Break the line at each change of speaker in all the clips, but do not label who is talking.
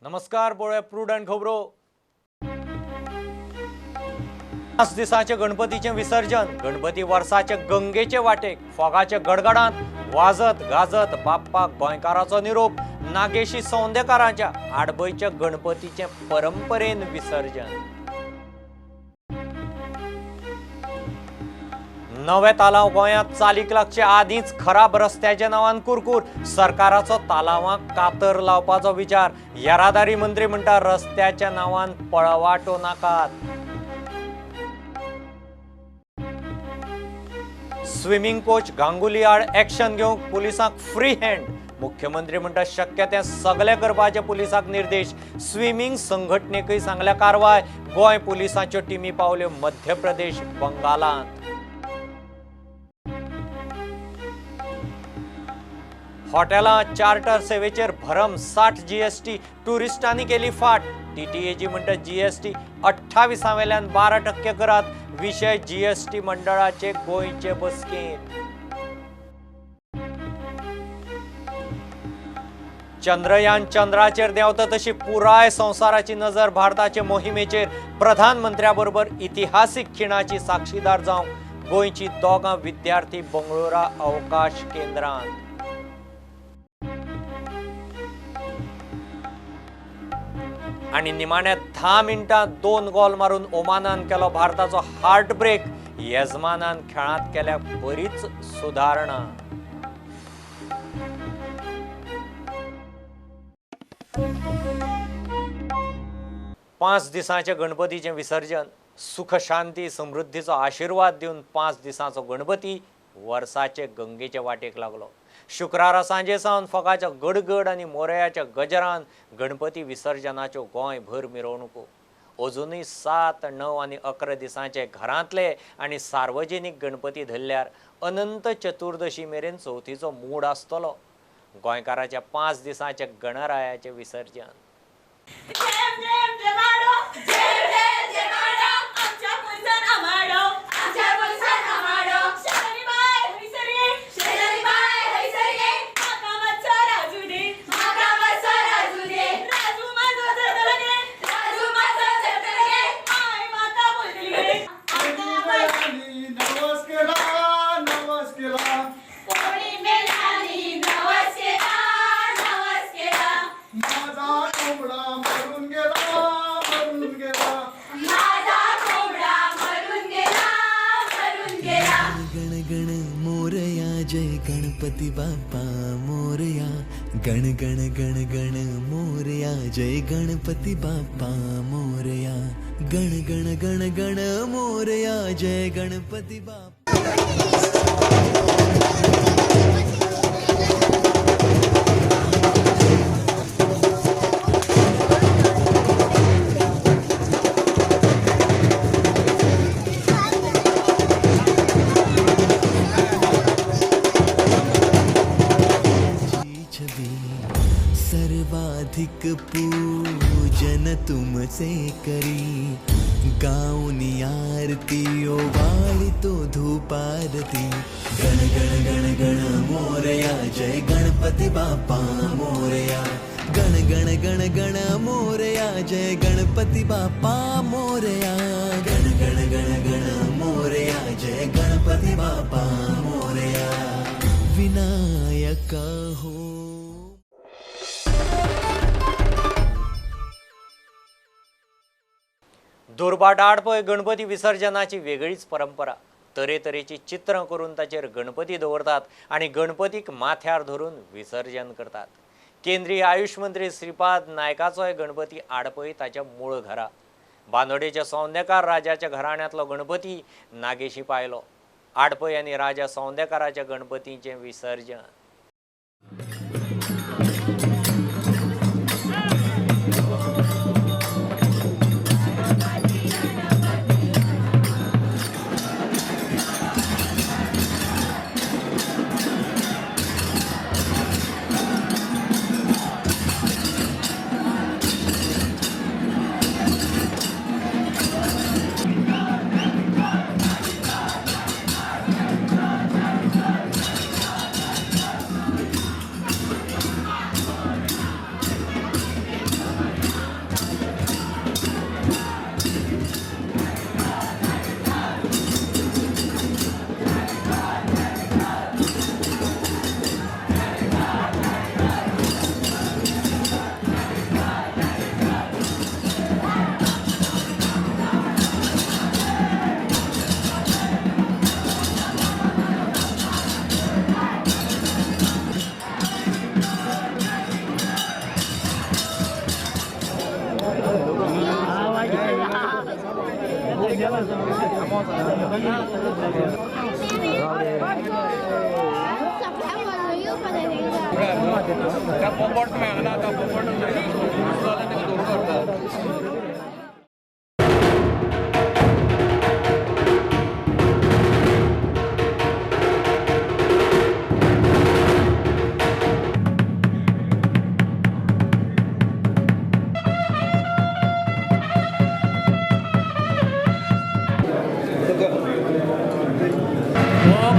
नमस्कार, पळोवया प्रुडंट खबरो. 5 दिसांचे गणपतीचें विसर्जन. गणपती वर्साचे गंगेचे वाटेक फोगाच्या गडगडांत वाजत गाजत बाप्पा गोंयकाराचो निरोप. नागेशी सौंदेकारांच्या आडबयच्या गणपतीचें परंपरेन विसर्जन. नवे तालाव गोंयांत चालीक लागचे आदींच खराब रस्त्याच्या नांवान कुरकूर. सरकाराचो तालावांक कातर लावपाचो विचार. येरादारी मंत्री म्हणटा रस्त्याच्या नांवान पळवाटो नाकात. स्विमिंग कोच गांगुली आड एक्शन घेवंक पुलिसांक फ्री हँड. मुख्यमंत्री म्हणटा शक्य तें सगळें करपाचे पुलिसांक निर्देश. स्विमिंग संघटनेकय सांगल्या कारवाय. गोंय पुलिसांच्यो टिमी पावल्यो मध्य प्रदेश बंगालांत. हॉटेलां चार्टर सेवेचेर भरम 60 जीएसटी. टुरिस्टांनी केली फाट. टीटीएजी म्हणटा जीएसटी 28 वेल्यान 12% करात. विशय जीएसटी मंडळाचे गोंयचे बसकेंत. चंद्रयान चंद्राचेर देंवता तशी पुराय संवसाराची नजर भारताचे मोहिमेचेर. प्रधानमंत्र्या बरोबर इतिहासीक खिणाची साक्षीदार जावंक गोंयची दोगां विद्यार्थी बंगळुरा अवकाश केंद्रांत. आनी निमाण्या 10 मिनटां 2 गोल मारून ओमानान केलो भारताचो हार्ट ब्रेक. येजमानान खेळांत केल्या बरीच सुदारणा. पांच दिसांचे गणपतीचें विसर्जन. सुख शांती समृद्धीचो आशिर्वाद दिवन 5 दिसांचो गणपती वर्साचे गंगेचे वाटेक लागलो. शुक्रारा सांजे सावन फोगाच्या गडगड आनी मोरयाच्या गजरान गणपती विसर्जनाच्यो गोंयभर मिरवणुको. अजुनूय 7, 9 आनी 11 दिसांचे घरांतले आनी सार्वजनीक गणपती धरल्यार अनंत चतुर्दशी मेरेन चवथीचो मूड आसतलो. गोंयकाराच्या 5 दिसांचे गणरायाचें विसर्जन.
गणपति बाप्पा मोरया, गण गण गण गण मोरया, जय गणपति बाप्पा मोरया, गण गण गण गण मोरया, जय गणपति बाप्पा. सर्वाधिक पूजन तुमसे करी, गाऊनी आरती ओ वाली तो धूपारती. गण गण गण गण मोरया, जय गणपति बाप्पा मोरया, गण गण गण गण मोरया, जय गणपति बाप्पा मोरया, गण गण गण गण मोरया, जय गणपति बाप्पा मोरया, विनायक हो.
दुर्बाट आडपय गणपती विसर्जनाची वेगळीच परंपरा. तरेतरेची चित्रां करून ताचेर गणपती दवरतात आनी गणपतीक माथ्यार धरून विसर्जन करतात. केंद्रीय आयुष मंत्री श्रीपाद नायकाचोय गणपती आडपय ताच्या मूळ घरा. बांदोडेच्या सौंदेकार राजाच्या घराण्यांतलो गणपती नागेशी पायलो. आडपय आनी राजा सौंदेकाराच्या गणपतीचें विसर्जन.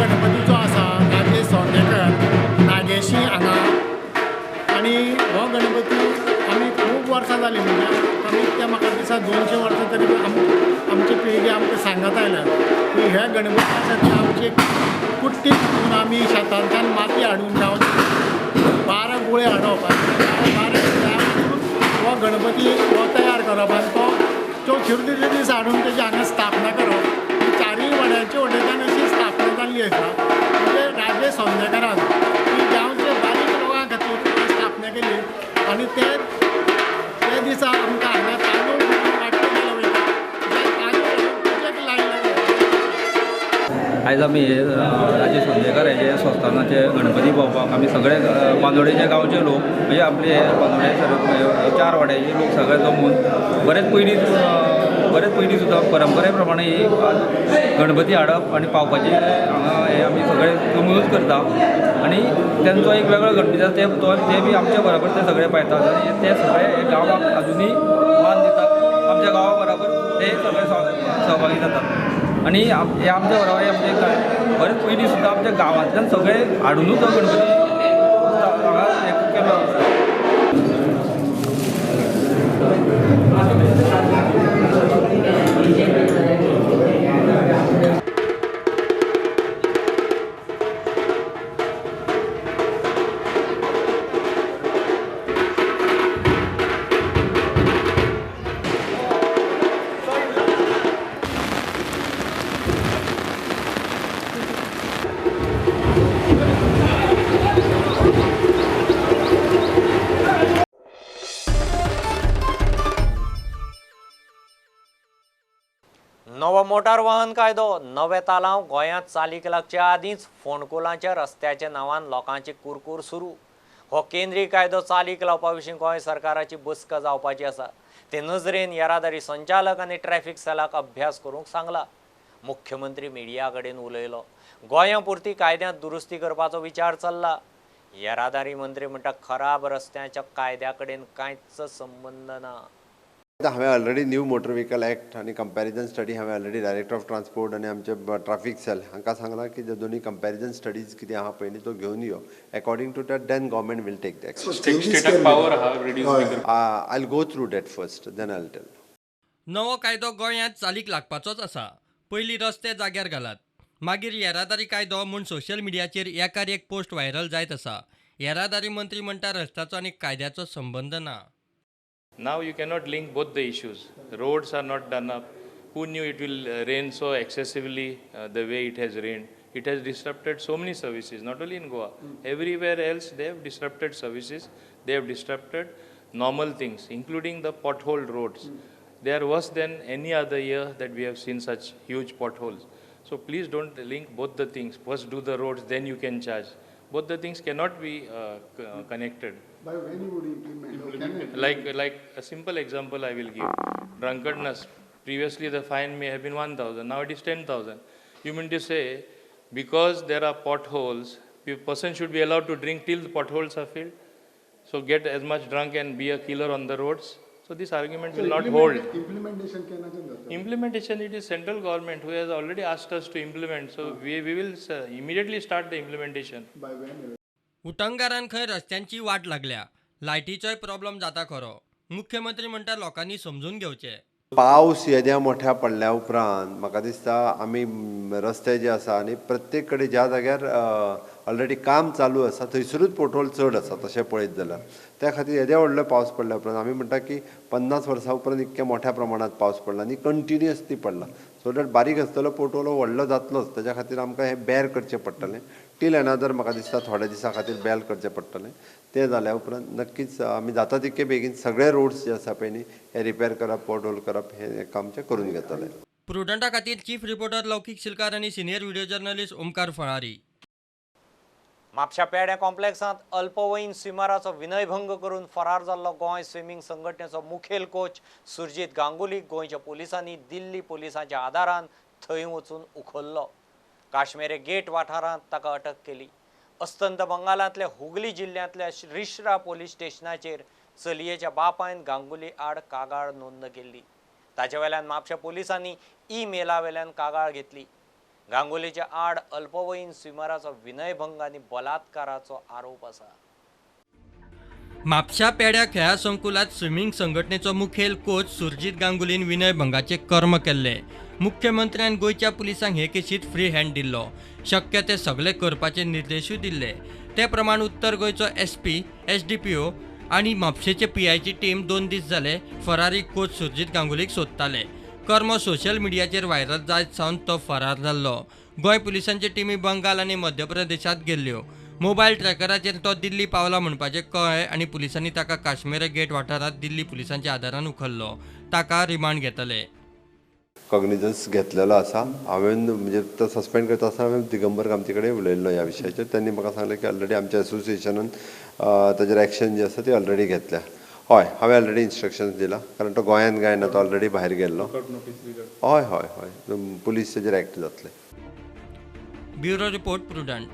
गणपतीचो आसा राजेश सोंडेकर नागेशी हांगा आनी हो गणपती आमी खूब वर्सां जालीं म्हणजे कमीत ते म्हाका दिसा 200 वर्सां तरी आमची पिळगी आमकां सांगत आयल्या की हे गणपती आसा ते आमचे कुट्टीक म्हणून आमी शेतांतल्यान माती हाडून जावन 12 गुळे हाडप आनी 12 गुळ्या हो गणपती हो तयार करप आनी तो चतुर्थीच्या दीस हाडून तेजी हांगा स्थापना करप. चारूय वाड्याचे वटेच्यान अशी स्थापना जाल्ली आसा. म्हणजे राजेश सोंडेकरान ही गांवचे बारीक लोकां खातीर स्थापना केली आनी ते ते दिसा आमकां हांगा तांदूळ वांटून गेलो वयता, तांदूळ पुजेक लायले.
आयज आमी राजेश सोंडेकर हेजे संस्थानाचे गणपती पावपाक आमी सगळे बांदोडेचे गांवचे लोक म्हणजे आपले बांदोडे 4 वाड्याचे लोक सगळे जमून बरेच पयलीं सुद्दां परंपरे प्रमाणे ही गणपती हाडप आनी पावपाची हांगा हे आमी सगळे जमूनच करता आनी तेंचो एक वेगळो गणपती आसा ते बी आमच्या बराबर ते सगळे पायतात आनी ते सगळे गांवाक अजुनूय मान दितात. आमच्या गांवा बराबर ते सगळे सहभागी जातात आनी हे आमच्या बरोबर आमचे बरेच पयलीं सुद्दां आमच्या गांवांतल्यान सगळे हाडुनूच गणपती हांगा हें केलो आसा.
नवो मोटार वाहन कायदो नवे तालांव गोंयांत चालीक लागचे आदींच फोंडकुलांच्या रस्त्याच्या नांवान लोकांची कुरकूर सुरू. हो केंद्रीय कायदो चालीक लावपा विशीं गोंय सरकाराची बसका जावपाची आसा. ते नजरेन येरादारी संचालक आनी ट्रॅफिक सेलाक अभ्यास करूंक सांगला. मुख्यमंत्री मिडिया कडेन उलयलो. गोंया पुरती कायद्यांत दुरुस्ती करपाचो विचार चल्ला. येरादारी मंत्री म्हणटा खराब रस्त्यांच्या कायद्या कडेन कांयच संबंद ना.
हांवें already new motor vehicle act आनी कंपॅरिजन स्टडी हांवें ऑलरेडी डायरेक्टर ऑफ ट्रान्सपोर्ट आनी आमचे ट्राफीक सेल हांकां सांगलां की दोनी कंपॅरिजन स्टडीज कितें आहा पयलीं तो घेवन यो. According to that then government will take the action. I will go through that first then I will tell.
नवो कायदो गोंयांत चालीक लागपाचोच आसा. पयलीं रस्ते जाग्यार घालात, मागीर येरादारी कायदो म्हूण सोशल मिडियाचेर एकार एक पोस्ट व्हायरल जायत आसा. येरादारी मंत्री म्हणटा रस्त्याचो आनी कायद्याचो संबंद ना.
Now you cannot link both the issues. Roads are not done up. Who knew it will rain so excessively the way it has rained? It has disrupted so many services, not only in Goa. Everywhere else they have disrupted services. They have disrupted normal things, including the pothole roads. They are worse than any other year that we have seen such huge potholes. So please don't link both the things. First do the roads, then you can charge. Both the things cannot be connected.
By when you would implement?
Like a simple example I will give. Drunkenness. Previously the fine may have been 1,000. Now it is 10,000. You mean to say, because there are potholes, person should be allowed to drink till the potholes are filled? So get as much drunk and be a killer on the roads? So this argument will not hold.
Implementation cannot.
Implementation, it is central government who has already asked us to implement. So we will immediately start the implementation.
By when?
उटंगारान खंय रस्त्यांची वाट लागल्या, लायटीचोय problem जाता खरो. मुख्यमंत्री म्हणटा लोकांनी समजून घेवचे.
पावस येद्या मोठ्या पडल्या उपरांत म्हाका दिसता आमी रस्ते जे आसा आनी प्रत्येक कडेन ज्या जाग्यार ऑलरेडी काम चालू आसा थंयसरूच पोटहोल चड आसा तशें पळयत जाल्यार. त्या खातीर येद्या व्हडलो पावस पडल्या उपरांत आमी म्हणटा की 50 वर्सां उपरांत इतक्या मोठ्या प्रमाणांत पावस पडला आनी कंटिन्युअसली पडला. सो that बारीक आसतलो पोटहोल व्हडलो जातलोच. ताच्या खातीर आमकां हें बॅर करचें पडटलें. टील अनादर म्हाका दिसता थोड्या दिसां खातीर बॅल करचें पडटलें. तें जाल्या उपरांत नक्कीच आमी जाता तितके बेगीन सगळे रोड्स जे आसा पळय न्ही हे रिपेर करप, पोटहोल करप हें काम करून घेतले.
प्रुडंटा खातीर चीफ रिपोर्टर लौकीक शिलकार आनी senior video journalist Omkar Falari.
म्हापशा पेड्या कॉम्प्लेक्सांत अल्पवयीन स्विमराचो विनयभंग करून फरार जाल्लो गोंय स्विमींग संघटनेचो मुखेल कोच सुरजीत गांगुलीक गोंयच्या पोलिसांनी दिल्ली पोलिसांच्या आदारान थंय वचून उखल्लो. काश्मीरे गेट वाठारांत ताका अटक केली. अस्तंत बंगालांतल्या हुगली जिल्ल्यांतल्या रिश्रा पोलीस स्टेशनाचेर चलयेच्या बापायन गांगुली आड कागाळ नोंद केल्ली. ताचे वेल्यान म्हापशा पोलिसांनी ई-मेला वेल्यान कागाळ घेतली. गांगुलीच्या आड अल्पवयीन स्विमराचो विनयभंग आनी बलात्काराचो आरोप आसा.
म्हापशा पेड्या खेळा संकुलांत स्विमींग संघटनेचो मुखेल कोच सुरजीत गांगुलीन विनयभंगाचे कर्म केल्ले. मुख्यमंत्र्यान गोंयच्या पुलिसांक हे केशींत फ्री हँड दिल्लो. शक्य ते सगळे करपाचे निर्देशूय दिल्ले. ते प्रमाण उत्तर गोंयचो एसपी, एसडीपीओ आनी म्हापशेचे पीआयची टीम 2 दीस जाले फरारी कोच सुरजीत गांगुलीक सोदताले. कर्म सोशल मिडियाचेर व्हायरल जायत सावन तो फरार जाल्लो. गोंय पुलिसांची टिमी बंगाल आनी मध्य प्रदेशांत गेल्ल्यो. मोबायल ट्रॅकराचेर तो दिल्ली पावला म्हणपाचें कळ्ळें आनी पुलिसांनी ताका काश्मीर गेट वाठारांत दिल्ली पुलिसांच्या आदारान उखल्लो. ताका रिमांड घेतले.
कॉग्निजन्स घेतलेलो आसा. हांवें म्हणजे तो सस्पेंड करता आसतना हांवें दिगंबर कामती कडेन उलयल्लो ह्या विशयाचेर. तांणी म्हाका सांगलें की ऑलरेडी आमच्या एसोसिएशनान ताजेर एक्शन जे आसा ती ऑलरेडी घेतल्या. हय, हांवें ऑलरेडी इन्स्ट्रक्शन्स दिला, कारण तो गोंयांत काय ना, तो ऑलरेडी भायर गेल्लो. हय हय हय, पुलीस ताजेर एक्ट जातले.
Bureau report, Prudent.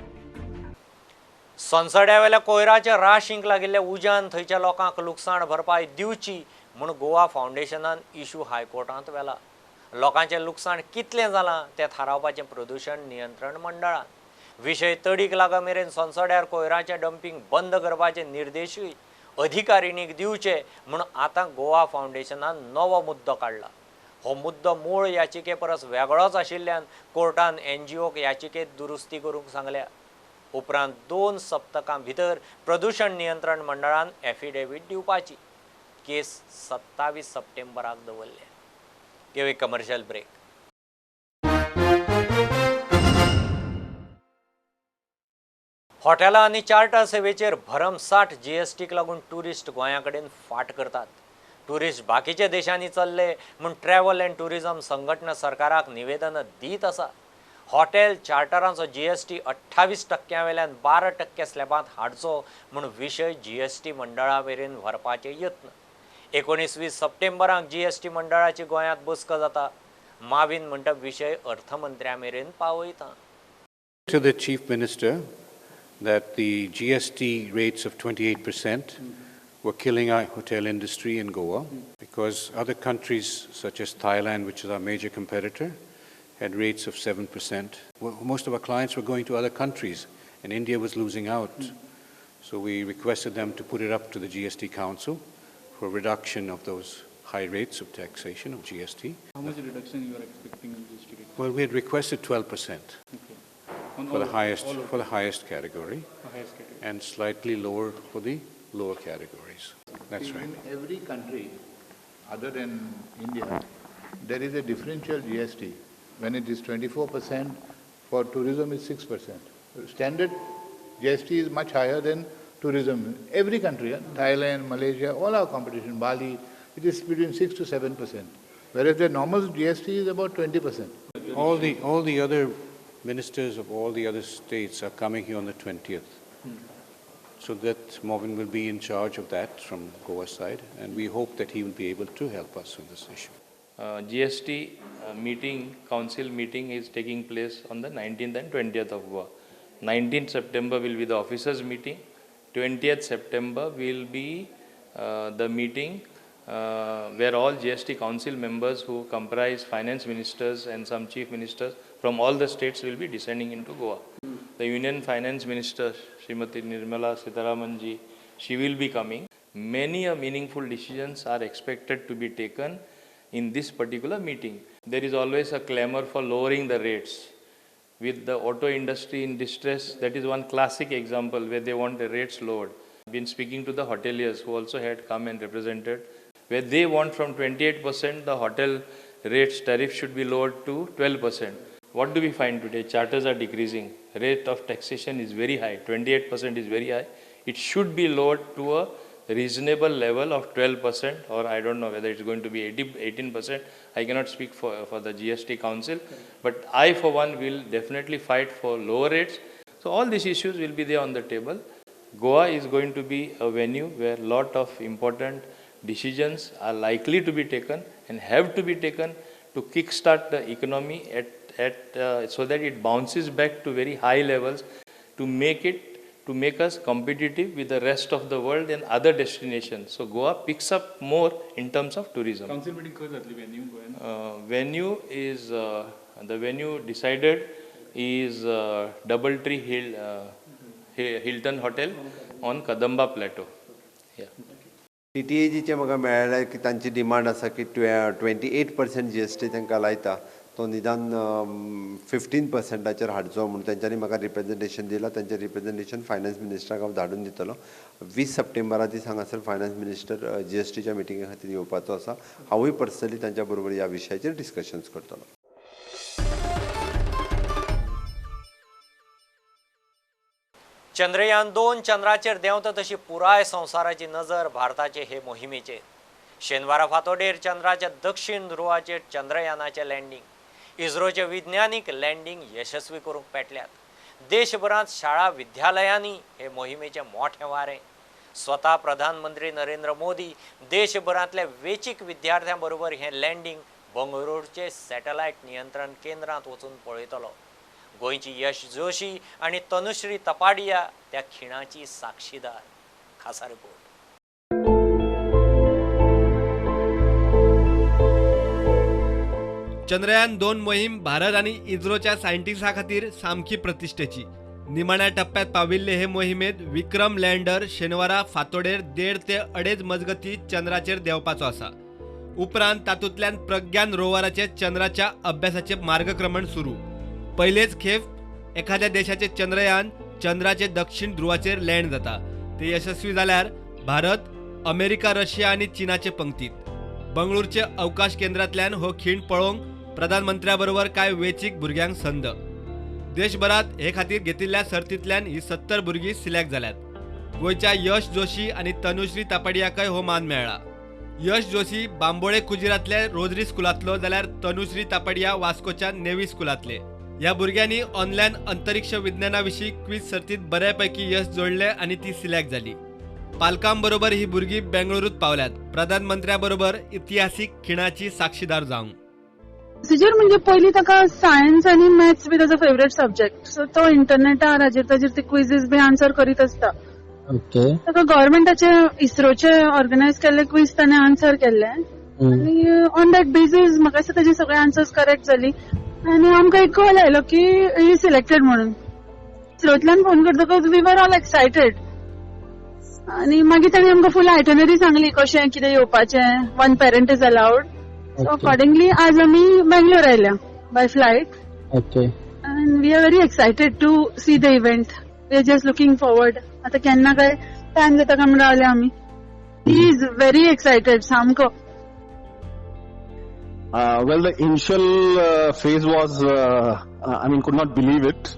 सोनसड्यावेल्या कोयराच्या राशींक लागिल्ल्या उज्यान थंयच्या लोकांक लुकसाण भरपाय दिवची म्हूण गोवा फावंडेशनान इशू हायकोर्टांत व्हेला. लोकांचें लुकसाण कितलें जालां तें थारावपाचें प्रदूशण नियंत्रण मंडळान. विशय तडीक लागा मेरेन सोनसड्यार कोयराचें डंपींग बंद करपाचे निर्देशूय अधिकारिणीक दिवचे म्हूण आतां गोवा फावंडेशनान नवो मुद्दो काडला. हो मुद्दो मूळ याचिके परस वेगळोच आशिल्ल्यान कोर्टान एनजीओक याचिकेत दुरुस्ती करूंक सांगल्या. उपरांत 2 सप्तकां भितर प्रदूशण नियंत्रण मंडळान एफिडेवीट दिवपाची. केस 27 सप्टेंबराक दवरल्या. घेवया कमर्शियल ब्रेक. हॉटेलां आनी चार्टर सेवेचेर भरमसाठ जीएसटीक लागून ट्युरिस्ट गोंया कडेन फाट करतात. ट्युरिस्ट बाकीच्या देशांनी चल्ले म्हूण ट्रॅव्हल अँड ट्युरिझम संघटना सरकाराक निवेदनां दीत आसा. हॉटेल चार्टरांचो जीएसटी 28% वेल्यान 12% स्लॅबांत हाडचो म्हूण विशय जीएसटी मंडळा मेरेन व्हरपाचे यत्न. 19-20 सप्टेंबराक जीएसटी मंडळाची गोंयांत बसका जाता. माविन म्हणटा विशय अर्थमंत्र्या मेरेन पावयता.
To the Chief Minister that the GST rates of 28% were killing our hotel industry in Goa, because other countries such as Thailand, which is our major competitor, had rates of 7%. Most of our clients were going to other countries and India was losing out. So we requested them to put it up to the GST Council for reduction of those high rates of taxation of GST.
How much reduction you are expecting in GST rate?
Well, we had requested 12%.
Okay.
For the highest category, and slightly lower for the lower categories. That's right.
In every country other than India, there is a differential GST. When it is 24%, for tourism is 6%. Standard GST is much higher than tourism. Every country, Thailand, Malaysia, all our competition, Bali, it is between 6 to 7%. Whereas the normal GST is about 20%.
All the other ministers of all the other states are coming here on the 20th. So that Mauvin will be in charge of that from Goa side, and we hope that he will be able to help us on this issue.
GST meeting, council meeting is taking place on the 19th and 20th of Goa. 19th September will be the officers meeting. 20th September will be the meeting where all GST council members who comprise finance ministers and some chief ministers from all the states will be descending into Goa. The Union Finance Minister, Srimati Nirmala Sitharaman ji, she will be coming. Many meaningful decisions are expected to be taken in this particular meeting. There is always a clamor for lowering the rates. With the auto industry in distress, that is one classic example where they want the rates lowered. I've been speaking to the hoteliers who also had come and represented, where they want from 28% the hotel rates tariff should be lowered to 12%. What do we find today? Charters are decreasing. Rate of taxation is very high. 28% is very high. It should be lowered to a reasonable level of 12%, or I don't know whether it's going to be 18%. I cannot speak for the GST Council, but I for one will definitely fight for lower rates. So all these issues will be there on the table. Goa is going to be a venue where a lot of important decisions are likely to be taken and have to be taken to kickstart the economy so that it bounces back to very high levels, to make us competitive with the rest of the world and other destinations. So Goa picks up more in terms of tourism.
Council meeting venue?
Venue is, the venue decided is Doubletree Hill, Hilton Hotel on Kadamba Plateau. Yeah.
TTAGचे म्हाका मेळ्ळें की तांची demand आसा की 28% GST तांकां लायता तो निदान 15%चेर हाडचो म्हणून तेंच्यांनी म्हाका रिप्रेजेंटेशन दिलां. तेंचें रिप्रेजेंटेशन फायनान्स मिनिस्टराक हांव धाडून दितलो. 20 सप्टेंबरा दीस हांगासर फायनान्स मिनिस्टर GSTच्या मिटिंगे खातीर येवपाचो आसा. हांवूय पर्सनली तांच्या बरोबर ह्या विशयाचेर डिस्कशन्स करतलो.
चंद्रयान 2 चंद्राचेर देंवता तशी पुराय संवसाराची नजर भारताचे हे मोहिमेचेर. शेनवारा फांतोडेर चंद्राच्या दक्षिण ध्रुवाचेर चंद्रयानाचें लँडींग. इस्रोचे विज्ञानीक लँडींग यशस्वी करूंक पेटल्यात. देशभरांत शाळा विद्यालयांनी हे मोहिमेचें मोठें वारें. स्वता प्रधानमंत्री नरेंद्र मोदी देशभरांतल्या वेचीक विद्यार्थ्यां बरोबर हें लँडींग बंगळुरूचे सॅटलायट नियंत्रण केंद्रांत वचून पळयतलो. गोंयची यश जोशी आनी तनुश्री तपाडिया त्या खिणाची साक्षीदार. खासा रिपोर्ट.
चंद्रयान 2 मोहीम भारत आनी इस्रोच्या सायंटिस्टां खातीर सामकी प्रतिश्ठेची. निमाण्या टप्प्यात पाविल्ले हे मोहिमेत विक्रम लँडर शेनवारा फांतोडेर 1.5 ते 2.5 मजगती चंद्राचेर देंवपाचो आसा. उपरांत तातूंतल्यान प्रज्ञान रोवराचे चंद्राच्या अभ्यासाचे मार्गक्रमण सुरू. पयलेच खेप एखाद्या देशाचे चंद्रयान चंद्राचे दक्षिण ध्रुवाचेर लँड जाता. ते यशस्वी जाल्यार भारत, अमेरिका, रशिया आनी चीनाचे पंक्तीत. बंगळुरूचे अवकाश केंद्रांतल्यान हो खीण पळोवंक प्रधानमंत्र्या बरोबर कांय वेचीक भुरग्यांक संद. देशभरात हे खातीर घेतिल्ल्या सर्तींतल्यान ही 70 भुरगीं सिलेक्ट जाल्यात. गोंयच्या यश जोशी आनी तनुश्री तापडियाकय हो मान मेळ्ळा. यश जोशी बांबोळे कुजिरांतल्या रोजरी स्कुलांतलो जाल्यार तनुश्री तापडिया वास्कोच्या नेव्ही स्कुलांतले. ह्या भुरग्यांनी ऑनलायन अंतरिक्ष विज्ञाना विशीं क्वीज सर्तीत बऱ्यापैकी यश जोडलें आनी ती सिलेक्ट जाली. पालकांबरोबर ही भुरगीं बेंगळुरूत पावल्यात प्रधानमंत्र्याबरोबर इतिहासीक खिणाची साक्षीदार जावंक.
प्रोसिजर म्हणजे पयलीं ताका सायन्स आनी मॅथ्स बी ताजो फेवरेट सब्जेक्ट, सो तो इंटरनेटार हाजेर ताजेर ते क्विजीस बी आन्सर करीत आसता. ताका गव्हर्मेंटाचे इस्रोचे ऑर्गनायज केल्ले क्वीज ताणें आन्सर केल्ले आनी ऑन that basis म्हाका दिसता ताजे सगळे आन्सर्स करेक्ट जाली आनी आमकां एक कॉल आयलो की ही सिलेक्टेड म्हणून. इस्रोंतल्यान फोन करतकच we were all excited आनी मागीर ताणें आमकां फूल आयटनरी सांगली कशें कितें येवपाचें, 1 parent is allowed. So accordingly आज आमी बेंगलोर आयल्या by flight. And we are very excited to see the event. We are just looking forward. आतां केन्ना काय टायम जाता काय म्हूण रावल्या आमी. He is very excited सामको.
Well, the initial phase was, could not believe it.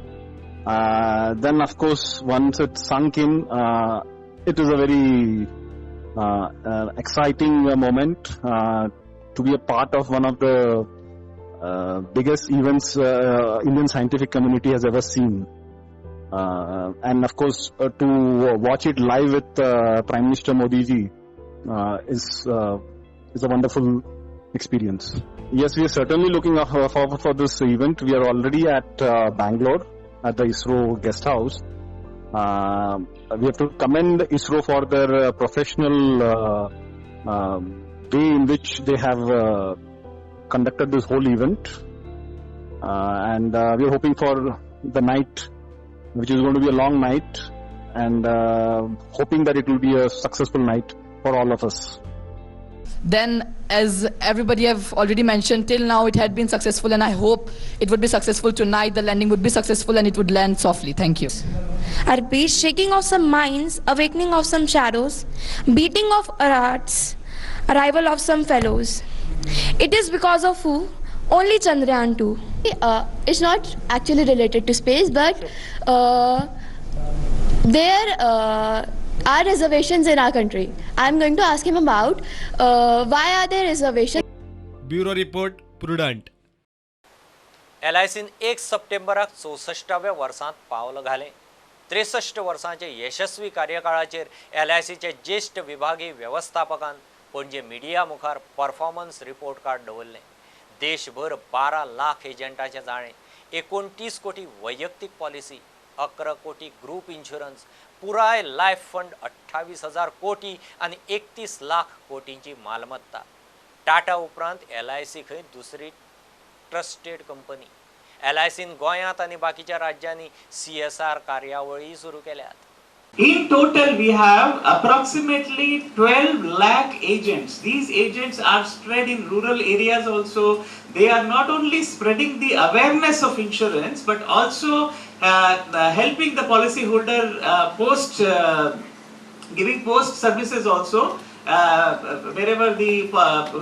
Then, of course, once it sunk in, it is a very exciting moment to be a part of one of the biggest events Indian scientific community has ever seen. And of course, to watch it live with Prime Minister Modi ji is a wonderful experience. Yes, we are certainly looking forward for this event. We are already at Bangalore at the ISRO guest house. We have to commend ISRO for their professional way in which they have conducted this whole event. And we are hoping for the night, which is going to be a long night, and hoping that it will be a successful night for all of us.
Then, as everybody have already mentioned, till now it had been successful, and I hope it would be successful tonight. The landing would be successful and it would land softly. Thank you.
I repeat, shaking of some minds, awakening of some shadows, beating of hearts, arrival of some fellows. It is because of who? Only Chandrayaan 2.
It's not actually related to space, but there are reservations in our country. I am going to ask him about why are there reservations.
Bureau report, Prudent.
एलआयसीन 1 सप्टेंबराक 64व्या वर्सांत पावल घालें. 63 वर्सांचे यशस्वी कार्यकाळाचेर एलआयसीचे ज्येश्ठ विभागीय वेवस्थापकान Panaji media मुखार performance report card दवरलें. देशभर 12 लाख एजंटाचें जाळें, 29 कोटी वैयक्तीक पॉलिसी, 11 कोटी ग्रुप इन्शुरन्स, पुराय लायफ फंड 28,000 कोटी आनी 31 लाख कोटींची मालमत्ता. टाटा उपरांत एलआयसी खंय दुसरी ट्रस्टेड कंपनी. एलआयसीन गोंयांत आनी बाकीच्या राज्यांनी सीएसआर कार्यावळी सुरू केल्यात.
In total, we have approximately 12 lakh agents. These agents are spread in rural areas also. They are not only spreading the awareness of insurance, but also helping the policyholder post, giving post services also, wherever the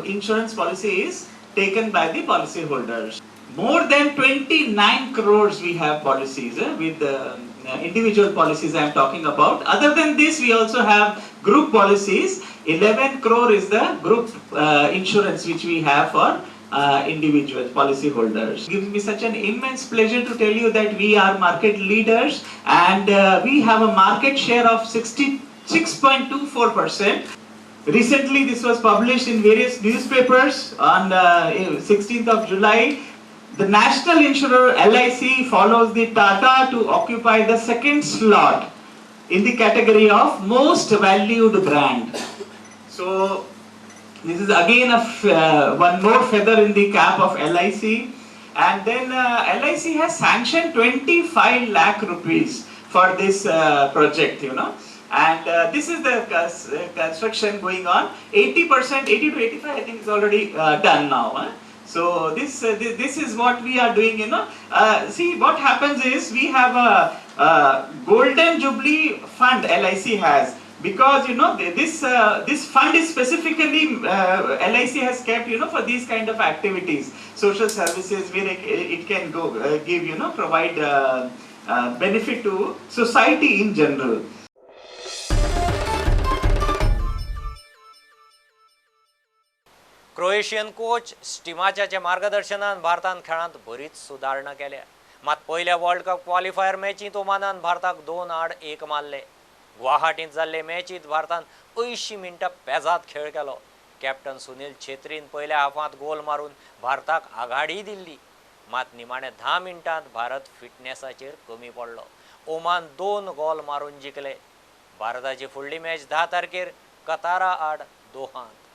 insurance policy is taken by the policyholders. More than 29 crores we have policies with individual policies I am talking about. Other than this, we also have group policies. 11 crore is the group insurance which we have for individual policy holders. It gives me such an immense pleasure to tell you that we are market leaders and we have a market share of 66.24%. Recently, this was published in various newspapers on 16th of July. The national insurer LIC follows the Tata to occupy the second slot in the category of most valued brand. So this is again a one more feather in the cap of LIC. And then LIC has sanctioned 25 lakh rupees for this project, you know. And this is the construction going on. 80%, 80 to 85, I think, is already done now. Huh? So this this is what we are doing, you know. See, what happens is we have a Golden Jubilee Fund LIC has, because, you know, this this fund is specifically LIC has kept, you know, for these kind of activities, social services where it can go give, you know, provide benefit to society in general.
Croatian coach स्टिमाच्याच्या मार्गदर्शनान भारतान खेळांत बरीच सुदारणा केल्या. मात पयल्या world cup qualifier मॅचींत ओमानान भारताक 2-1 मारले. गुवाहाटींत जाल्ले मॅचींत भारतान 80 मिनटां पेजाद खेळ केलो. कॅप्टन सुनील छेत्रीन पयल्या हाफांत गोल मारून भारताक आघाडी दिल्ली. मात निमाणे 10 मिनटांत भारत फिटनेसाचेर कमी पडलो. ओमान 2 गोल मारून जिखले. भारताची फुडली मॅच 10 तारखेर कतारा आड दोहांत.